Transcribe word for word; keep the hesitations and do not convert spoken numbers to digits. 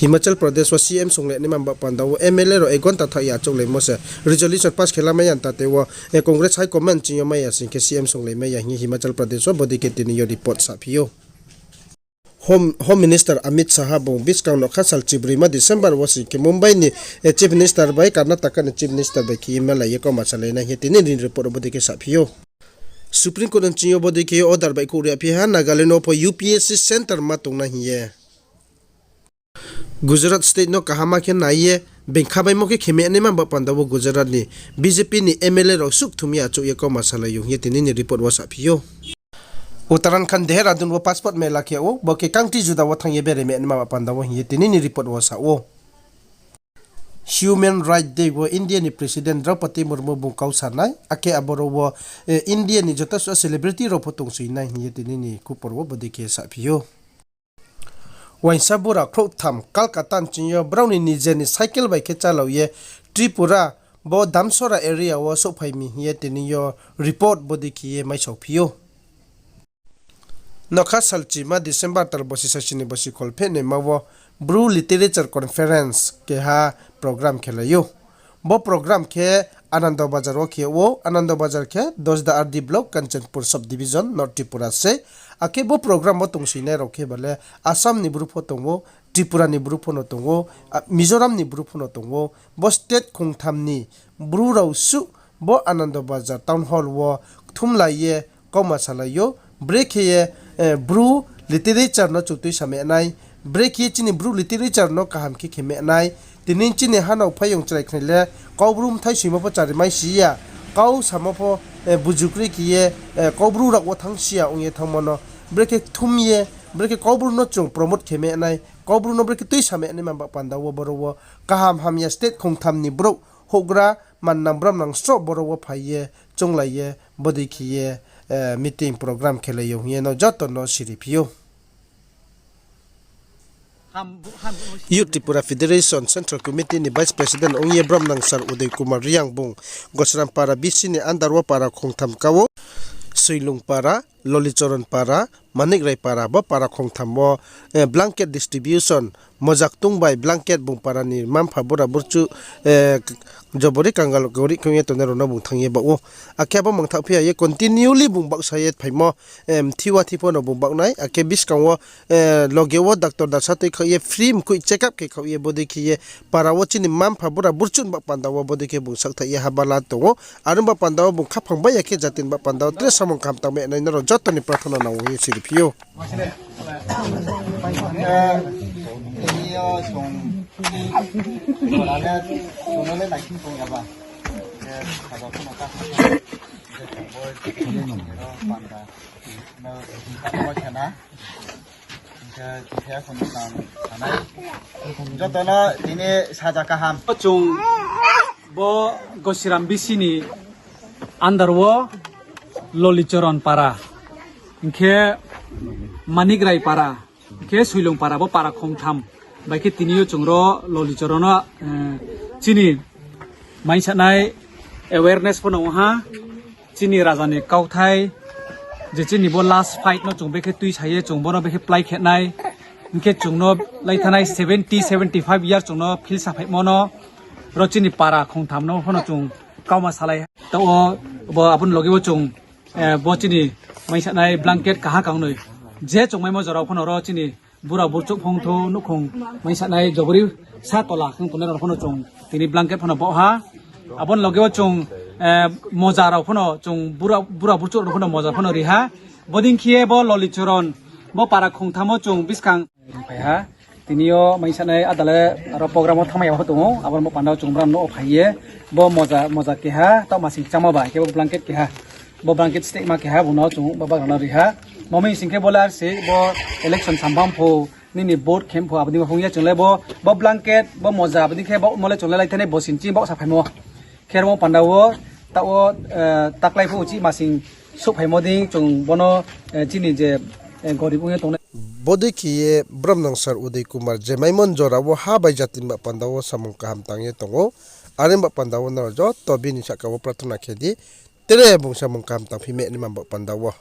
Himachal Pradesh wo C M songlai naima ba panda wo M L A rao ek ghonta thaoh ye achouhlaimo se resolution pass khe lamai ya, tate wo Congress High Command ching yo mai ya sing khe C M songlai mai ya hing ye Himachal Pradesh wo bodei khe tini yo report saphi ou. Home Minister Amit Shah bung buskang nokha sal chibroima December wo sing khe Mumbai ni Chief Minister bai Karnataka ni Chief Minister bai khe ye malai ye kauma salai nai hing ye tini ni report wo bodei khe saphi ou. Supreme Court ni ching yo bodei khe order baihkhouh ri ya phi ha, Nagaland wo pho U P S C centre ma tongnai hing ye. Gujarat state no kaham khe nai ye, being khabaimo khe khe mai naima ba panda wo Gujarat ni B J P ni M L A rao suh kthum ye achouh ye kauma salai ou hing ye tini ni report wo saphi ou. Uttarakhand Dehradun wo passport mela khe ou, bo khe kangti juda wo thanng ye bere mai naima ba panda wo hing ye tini ni report wo sa ou. Human Rights Day wo India ni President Droupadi Murmu bung kau sa nai, akhe aboro wo India ni joto suh celebrity rao pho tongsoi nai hing ye tini ni khupor wo bodei khe saphi ou. Uaingsa bura khrouhtham Kolkata ni ching yo brao ni nijer ni cycle bai khe chálao ye Tripura bo Damsora area wo souhphai mi hing ye tini yo report bodei khe ye maisaophi ou. Nokha salchima December tal bosi sasi ni bosi kholphehnaima wo Bru Literature Conference keha program khelai ou. Bo program khe Anando Bazar wo khe ou, Anando Bazar khe Dosda R D block, Kanchanpur sub division, North Tripura se. Akhe bo program wo tongsoinai rao khe bale Assam ni bru pho tong ou, Tripura ni bru pho no tong ou, Mizoram ni bru pho no tong ou. Bo state khongtham ni bru rao suh bo Anando Bazar town hall wo kthumlai ye kauma salai ou. Brekhe ye Bru literature no chung tuisa mai nai, brekhe ye chini Bru literature no kaham khe khe mai nai. Tini chini hanao phaiyong chrai khnai le Kaubru bthai soimo pho charimai si ya, kau samo pho buju kroi khe ye Kaubru rao wo thanng si ya ong ye thanngmo no brekhe kthum ye, brekhe Kaubru no chung promote khe mai nai, Kaubru no brekhe tuisa mai naima ba panda wo boro wo kaham hamya state khongtham ni brouh houhgra mannang bromnang sroh boro wo phai ye chounglai ye bodei khe ye meeting program khelai ou hing ye no joto no siriphi ou. Youth Tripura Federation Central Committee ni Vice President ong ye bromnang Sir Uday Kumar Reang bung Gosirampara B C ni under wo para khongtham ka ou, Soilungpara, Lolichoronpara, Manikrai para, bo para khongtham wo blanket distribution, moja ktung bai blanket bung para ni mma-mpha bura burchuh jobori kangal gorib khe ong ye tongnai rao no bung thanng ye baoh ou. Akhe abo mangthaoh phi ya ye continually bung baohsa ye phaimo, thiwa thi pho no bung baoh nai, akhe buskang wo loge wo doctor dasa tuikhaoh ye free mkoih check up khe khaoh ye bodei khe ye para wo chini mma-mpha bura burchuh ni ba panda wo bodei khe bung sakthaih ye haba la tong ou. Are ong ba panda wo bung khaphang bai ya khe jati ni ba panda wo tre samung kaham tangmai nai nrao joto ni prathana nang ou hing ye siriphi ou. Joto no tini saja kaham. Chung bo Gosiram B C ni under wo Lolichoron para, hing khe Manikrai para, hing khe Soilung para, bo para khongtham bai khe tini yo chung ro Lolichoron no chini maisanai awareness pho no ong ha. Chini raja ni kauthai, je chini bo last fight no chung bekhe tuisa ye chung bo no bekhe plái khe nai, hing khe chung no lai thanai seventy, seventy five year chung no philsa phaimo no, ro chini para khongtham no pho no chung kauma salai ha. Taoh wo bo abo ni loge wo chung bo chini maisanai blanket kaha kangnoi, je chung maimo jora pho no ro chini bura burchuh phongthou nouhkhong maisanai jobori sa tola khe tongnai rao pho no chung tini blanket pho no baoh ha. Abo ni loge wo chung moja rao pho no chung bura burchuh rao pho no moja pho no ri ha. Bodei khe ye bo Lolichoron, bo para khongtham wo chung buskang phai ha. Tini yo maisanai adale aro program wo thanngmai ya pho tong ou, abo ni bo panda wo chung brao no phai ye bo moja keha, taoh masing kchangma ba khe bo blanket keha, bo blanket stehma keha bung no chung bagra no ri ha. Mo mi sing khe bo le ar se bo election samphang pho, nini vote khe pho, abo dei ma phung ye chung le bo blanket, bo moja, abo dei khe baohmo le chung le lai thanai bo sing ching baohsa phaimo. Khe aro panda wo, taoh wo, taklái pho uchih masing souhphaimo dei chung bo no chini je gorib ong ye tongnai. Bodei khe ye bromnang Sir Uday Kumar je maimo ni jora wo ha bai jati ni ba panda wo samung kaham tang ye tong ou. Are ba panda wo nrao joto bini sahka wo prathana khe di. Tre bung samung kaham tangphi mai naima ba panda wo.